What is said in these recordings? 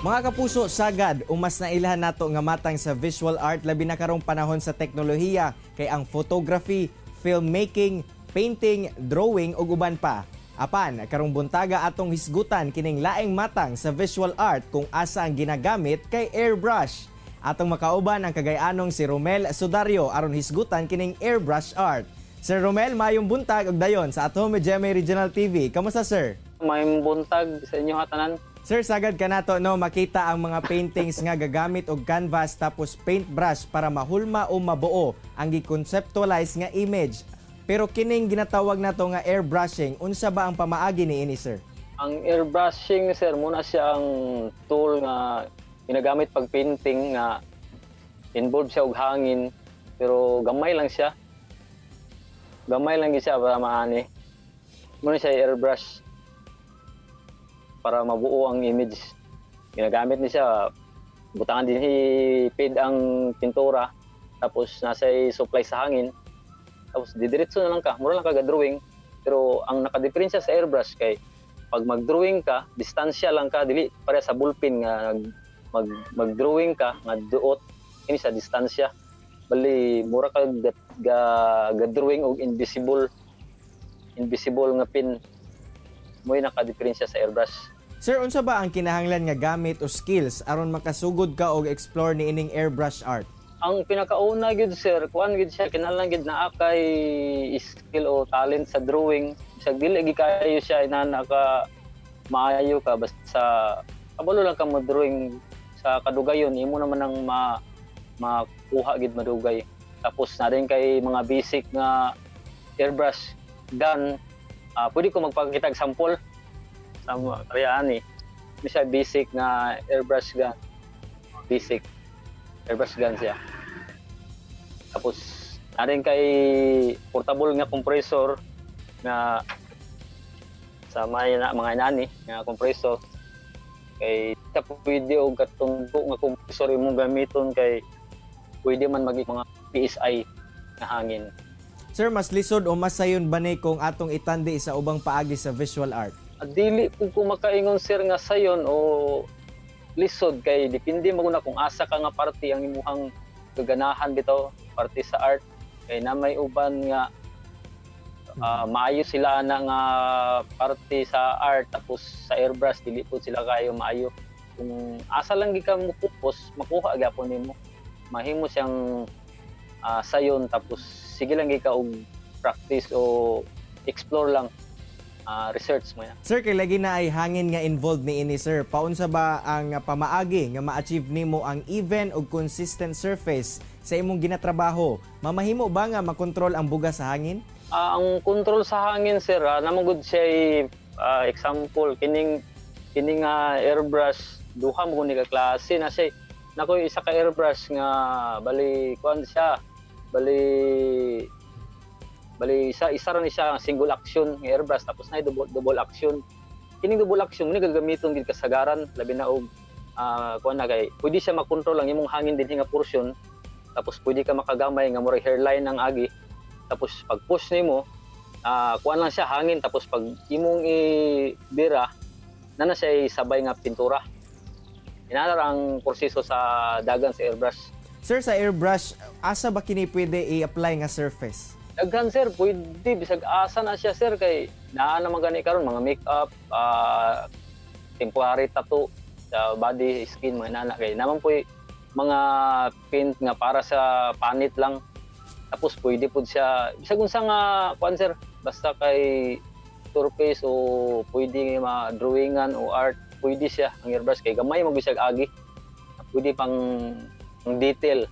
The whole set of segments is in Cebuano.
Mga kapuso, sagad o mas nailhan nato nga matang sa visual art, labi na karong panahon sa teknolohiya, kay ang photography, filmmaking, painting, drawing ug uban pa. Apan karong buntaga, atong hisgutan kining laing matang sa visual art kung asa ang ginagamit kay airbrush. Atong makauban ang Cagayanong si Romel Sudario aron hisgutan kining airbrush art. Sir Romel, mayong buntag ug dayon sa At Home with GMA Regional TV. Kamusta, sir? Mayong buntag sa inyo tanan. Sir, sagad kanato, no, makita ang mga paintings nga gagamit og canvas tapos paintbrush para mahulma o mabuo ang gi-conceptualize nga image. Pero kining ginatawag nato nga airbrushing, unsa ba ang pamaagi niini, sir? Ang airbrushing, sir, muna siya ang tool nga ginagamit pag painting nga involved siya og hangin, pero gamay lang siya. Gamay lang gyud siya para maani. Muna siya airbrush para mabuo ang image. Ginagamit ni siya, butangan din feed ang pintura, tapos nasa supply sa hangin, tapos didiretso na lang ka, mura lang ka drawing. Pero ang nakadiferensya sa airbrush kay pag mag-drawing ka, distansya lang ka, dili pare sa ballpen nga mag-drawing ka nga duot, kini sa distansya. Bali mura ka ga drawing og invisible invisible nga pin mo'y nakadiferensya sa airbrush. Sir, unsa ba ang kinahanglan nga gamit o skills aron makasugod ka og explore niining airbrush art? Ang pinakauna gyud, sir, kuan gyud siya, kinahanglan gyud naa kay skill o talent sa drawing. Bisag dili gyud kayo siya inana ka maayo ka, basta kabalo lang ka mo drawing, sa kadugayon imo naman ang makuha gid madugay. Tapos na rin kay mga basic nga airbrush gun, pwede ko magpakita og sample sa mga kariyaan ni. Siya basic nga airbrush gun. Basic airbrush gun siya. Tapos na rin kay portable nga compressor nga sa may na, mga inani nga compressor, kay sa pwede og katong nga compressor imong gamiton kay pwede man mag mga PSI nga hangin. Sir, mas lisod o mas sayon ba ni kung atong itandi sa ubang paagi sa visual art? At dili pud ko makaingon, sir, nga sayon o lisod, kay depende mo na kung asa ka nga parte ang imuhang gaganahan bitaw, parte sa art, kay na may uban nga maayo sila na nga parte sa art, tapos sa airbrush dili pud sila kayo maayo. Kung asa lang gi ka mo focus, makuha gyapon nimo, mahimo siyang sayon. Tapos sige lang gi ka og practice o explore lang, research mo yan. Sir, kay lagi na ay hangin nga involved niini, sir. Paunsa ba ang pamaagi nga ma-achieve nimo ang even ug consistent surface sa imong ginatrabaho? Mamahimo ba nga makontrol ang buga sa hangin? Ang control sa hangin, sir, namo gud siya example kining kining nga airbrush, duha mo ni ka klase na siya. Nako isa ka airbrush nga bali kuan siya, bali bali isa isa ra ni siya single action nga airbrush, tapos na double, double action. Kining double action ni gagamiton gid kasagaran labi na og kuan na, kay pwede siya makontrol ang imong hangin dinhi nga portion, tapos pwede ka makagamay nga murag hairline ang agi. Tapos pag push nimo, kuan lang siya, hangin. Tapos pag imong ibira na na siya sabay nga pintura. Inana ra ang proseso sa dagan sa airbrush. Sir, sa airbrush, asa ba kini pwede i-apply nga surface? Daghan, sir, pwede bisag asa na siya, sir, kay naa naman gani karon mga makeup, temporary tattoo sa body, skin, mga inana, kay naman po mga paint nga para sa panit lang. Tapos pwede pud siya bisag unsa nga kuan, sir, basta kay surface o pwede ma-drawingan o art, pwede siya ang airbrush kay gamay mo bisag agi. Pwede pang detail,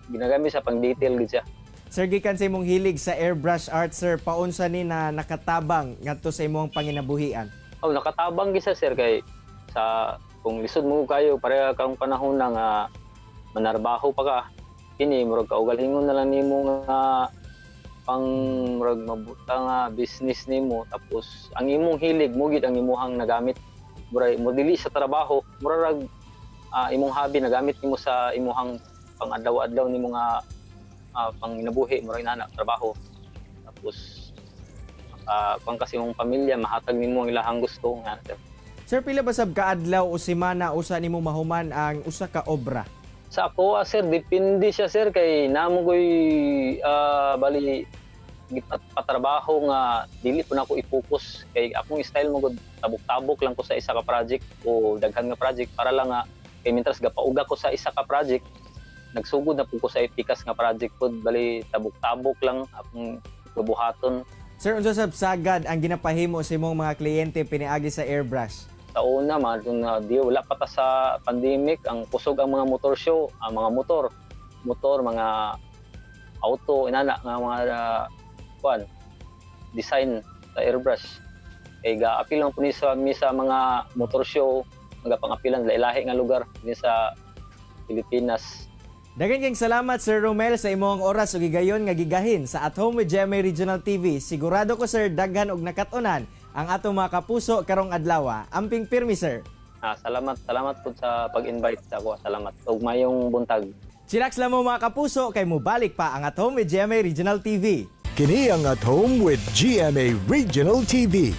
ginagamit sa pang detail gid siya. Sir, gikan sa imong hilig sa airbrush art, sir, paunsa ni na nakatabang ngadto sa imong panginabuhian? Oh, nakatabang gid siya, sir, kay sa kung lisod mo kayo pareha kang panahon na nga manarbaho pa ka, kini murag kaugalingon na lang nimo nga pang murag mabuta nga business nimo. Tapos ang imong hilig mo gid ang imuhang nagamit, murag mo dili sa trabaho, murag imong hobby nagamit nimo sa imuhang pang adlaw-adlaw nimo nga panginabuhi, murag inana trabaho. Tapos pang kasi imong pamilya, mahatag nimo ang ilahang gusto nga, sir. Sir, pila ba sab kaadlaw o semana usa nimo mahuman ang usa ka obra? Sa ako, sir, depende siya, sir, kay namo ko'y bali patrabaho nga dili po na ako i-focus kay akong style mo gud, tabok-tabok lang ko sa isa ka project o daghan nga project para lang nga kay mintras gapauga ko sa isa ka project, nagsugod na pud ko sa ipikas nga project pod. Bali tabok-tabok lang akong buhaton. Sir, unsa sab sagad ang ginapahimo sa imong mga kliyente piniagi sa airbrush? Sa una, mga dun na di wala pa ta sa pandemic, ang kusog ang mga motor show, ang mga motor motor, mga auto, inana nga mga kuan design sa airbrush kay gaapil lang po ni sa mi sa mga motor show, mga pangapilan lahi nga lugar ni sa Pilipinas. Daghang kayong salamat, Sir Romel, sa imong oras ug gigayon nga gigahin sa At Home with GMA Regional TV. Sigurado ko, sir, daghan og nakat-unan ang atong mga kapuso karong adlaw. Amping pirmi, sir. Salamat, salamat po sa pag-invite sa ako. Salamat ug mayong buntag. Chillax lang mo, mga kapuso, kay mubalik pa ang At Home with GMA Regional TV. Kini ang At Home with GMA Regional TV.